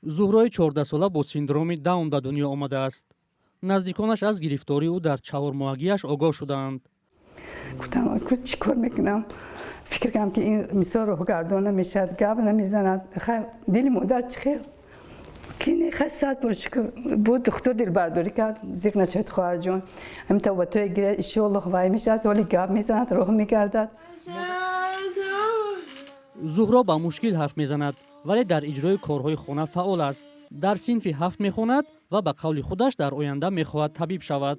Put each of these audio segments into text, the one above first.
Зуҳрои 14сола бо синдроми Даун ба дунё омадааст. Наздиконаш аз гирифтории ӯ дар чаҳормоҳагиаш огоҳ шудаанд. Гуфтам, чӣ кор мекунам? Фикр кардам, ки ин мисол роҳгардон намешавад, гап намезанад. Дили модар чӣ хел ки хай, сад бор шукр, бо духтур дилбардорӣ кард: «Зиқ нашавед, хоҳарҷон, ҳамин табобатҳое гирад, иншоаллоҳ, вай мешавад, ҳоли гап мезанад, роҳ мегардад». Зуҳро ба мушкил ҳарф мезанад, вале дар иҷрои корҳои хона фаъол аст. Дар синфи ҳафт мехонад ва ба қавли худаш, дар оянда мехоҳад табиб шавад.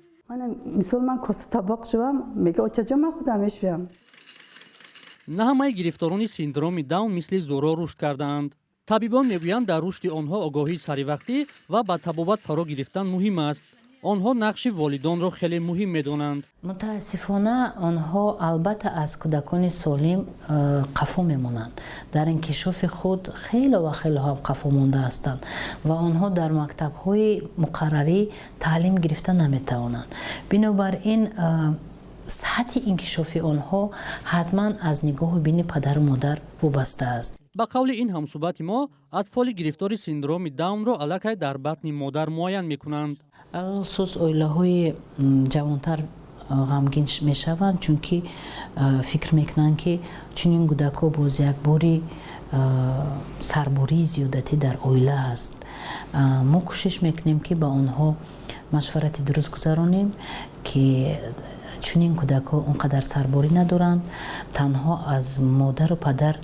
Мисол, ман коса табоқ шувам, мега: «Очаҷон, ман худам мешӯям». На ҳамаи гирифторони синдроми Даун мисли Зуҳро рушд кардаанд. Табибон мегӯянд, дар рушди онҳо огоҳии саривақтӣ ва ба табобат фаро гирифтан муҳим аст. Онҳо нақши волидонро хеле муҳим медонанд. Мутаассифона, онҳо албатта аз кӯдакони солим қафо мемонанд. Дар инкишофи худ хеле ва хеле ҳам қафо монда ҳастанд ва онҳо дар мактабҳои муқаррарӣ таълим гирифта наметавонанд. Бинобар ин сатҳи инкишофи онҳо ҳатман аз нигоҳу бини падару модар вобаста аст. Ба қавли ин ҳамсӯҳбати мо, атфоли гирифтори синдроми Даунро аллакай дар батни модар муайян мекунанд. Алалхусус оилаҳои ҷавонтар ғамгин мешаванд, чунки фикр мекунанд, ки чунин кӯдакҳо боз якбори сарбории зиёдатӣ дар оила аст. Мо кӯшиш мекунем, ки ба онҳо машварати дуруст гузаронем, ки чунин кӯдакҳо он қадар сарборӣ надоранд. Танҳо аз модару падар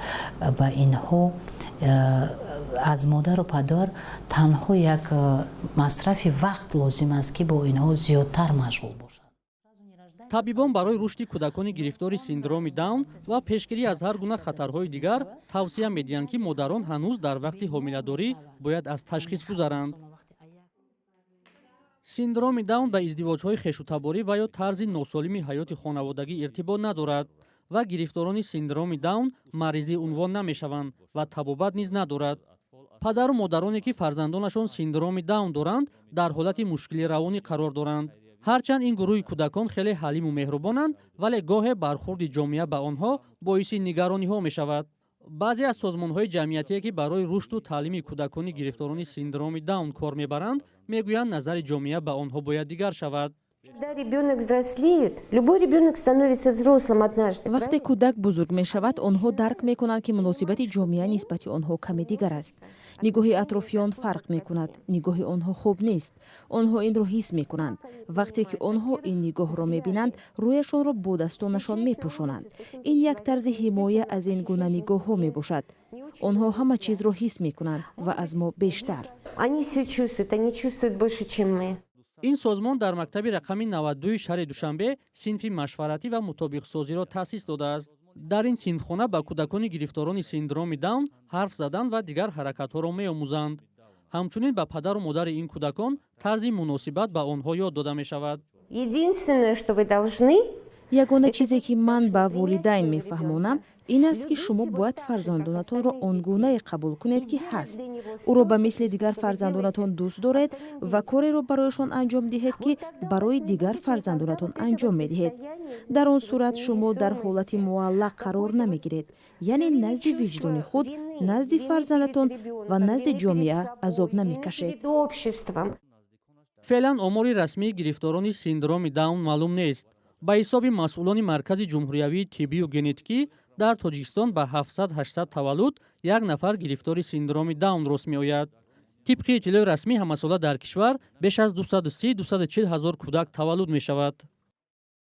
ба инҳо, аз модару падар танҳо як масрафи вақт лозим аст, ки бо инҳо зиёдтар машғул бошанд. Табибон барои рушди кӯдакони гирифтори синдроми Даун ва пешгирӣ аз ҳар гуна хатарҳои дигар тавсия медиҳанд, ки модарон ҳанӯз дар вақти ҳомиладорӣ бояд аз ташхис гузаранд. Синдроми Даун ба издивоҷҳои хешутаборӣ ва ё тарзи носолими ҳаёти хонаводагӣ иртибот надорад ва гирифторони синдроми Даун маризӣ унвон намешаванд ва табобат низ надорад. Падару модароне, ки фарзандонашон синдроми Даун доранд, дар ҳолати мушкили равонӣ қарор доранд. Ҳарчанд ин гурӯҳи кӯдакон хеле ҳалиму меҳрубонанд, вале гоҳе бархурди ҷомеа ба онҳо боиси нигарониҳо мешавад. Баъзе аз созмонҳои ҷамъиятие, ки барои рушду таълими кӯдакони гирифторони синдроми Даун кор мебаранд, мегӯянд, назари ҷомеа ба онҳо бояд дигар шавад. Когда ребенок взрослеет, любой ребенок становится взрослым однажды. Вақте кӯдак бузург мешавад, онҳо дарк мекунанд, ки муносибати ҷомеа нисбати онҳо каме дигар аст. Нигоҳи атрофиён фарқ мекунад, нигоҳи онҳо хуб нест. Онҳо инро ҳис мекунанд. Вақте ки онҳо ин нигоҳро мебинанд, рӯяшонро бо дастонашон мепӯшонанд. Ин як тарзи ҳимоя аз ин гуна нигоҳҳо мебошад. Онҳо ҳама чизро ҳис мекунанд ва аз мо бештар. Они все чувствуют, они чувствуют больше, чем мы. Ин созмон дар мактаби рақами 92 шаҳри Душанбе синфи машваратӣ ва мутобиқсозиро таъсис додааст. Дар ин синфхона ба кӯдакони гирифторони синдроми Даун ҳарф задан ва дигар ҳаракатҳоро меомӯзанд. Ҳамчунин ба падару модари ин кӯдакон тарзи муносибат ба онҳо ёд дода мешавад. Единственное, что вы должны Ягона чизе, ки ман ба волидайн мефаҳмонам, ин аст, ки шумо бояд фарзандонатонро он гунае қабул кунед, ки ҳаст, ӯро ба мисли дигар фарзандонатон дӯст доред ва кореро барояшон анҷом диҳед, ки барои дигар фарзандонатон анҷом медиҳед. Дар он сурат шумо дар ҳолати муаллақ қарор намегиред, яъне назди виҷдони худ, назди фарзандатон ва назди ҷомеа азоб намекашед. Обществом. Феълан омори расмии гирифторони синдроми Даун маълум нест. Ба ҳисоби масъулони Маркази ҷумҳуриявии тиббию генетикӣ, дар Тоҷикистон ба 700-800 таваллуд як нафар гирифтори синдроми Даун рост меояд. Тибқи иттилои расмӣ, ҳамасола дар кишвар беш аз 230-240 ҳазор кӯдак таваллуд мешавад.